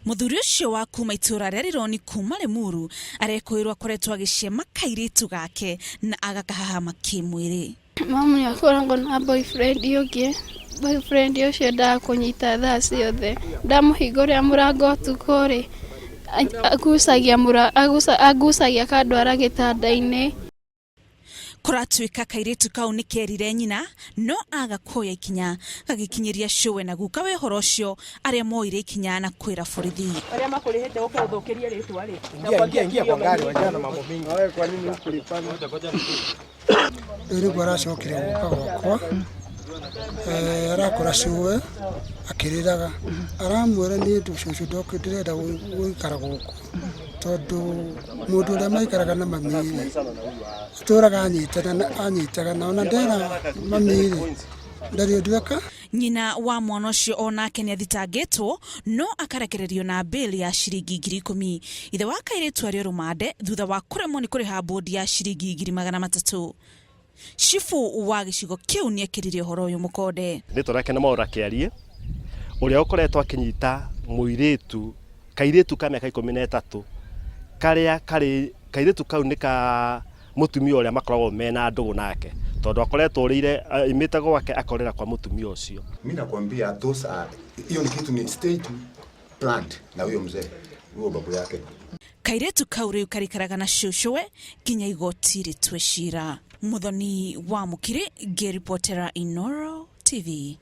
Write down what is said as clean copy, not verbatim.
Mũthuri ũcio wa kuma itũra rĩa Rironi kuma Limuru arekũĩrwo akoretwo agĩcema kairĩtu gake na agakahahama kĩmwĩrĩ. Mamu nĩ akoragwo na boyfriend ũngĩ, boyfriend ũcio endaga kũnyita thaa ciothe, ndamũhingũrĩra mũrango ũtukũ rĩ, angucagia akandwara gĩtanda-inĩ. Kũratuĩka kairĩtu kau nĩ kerire nyina no aga kuoya ikinya, gagĩkinyĩria cũwe na guka we ũhoro ũcio arĩa moire ikinya na kwĩra borithi. Arĩa makũrĩhĩte ũke ũthũkĩrie rĩtwa rĩ. Ingia, ingia, ingia kwa gari, wachana na mambo mingi. Wewe kwa nini hukulipana? Rĩu nĩguo aracokire gũka gwakwa, arakora cũwe akĩrĩraga, aramwĩra niĩ cũcũ ndĩrenda gũikara gũkũ tondũ mũndũ ũrĩa maikaraga na mami rĩ, atũraga anyitaga na ona ndera mami rĩ, ndarĩ ũndũ eka. Nyina wa mwana ũcio o nake nĩ athitangĩtwo no akarekererio na bail ya ciringi 10,000. Ithe wa kairĩtu arĩ o rũmande thutha wa kũremwo nĩ kũrĩha bũndi ya ciringi 300,000. Cibũ wa gĩcigo kĩu nĩ ekĩrire ũhoro ũyũ mũkonde. Rĩtwa rĩake nĩ Mwaũra Kĩarie, ũrĩa ũkoretwo akĩnyita mũirĩtu, kairĩtu ka mĩaka 13, karĩa karĩ, kairĩtu kau nĩ ka mũtumia ũrĩa makoragwo mena ndũgũ nake, tondũ akoretwo orĩire, aimĩte gwake akorĩra kwa mũtumia ũcio. Mimi nakwambia those are, hiyo ni kitu ni state planned na huyo mzee, huyo babu yake. Kairĩtu kau rĩu karikaraga na cũcũwe nginya igoti rĩtue cira. Muthoni wa Mũkiri ngĩribotera Inooro TV.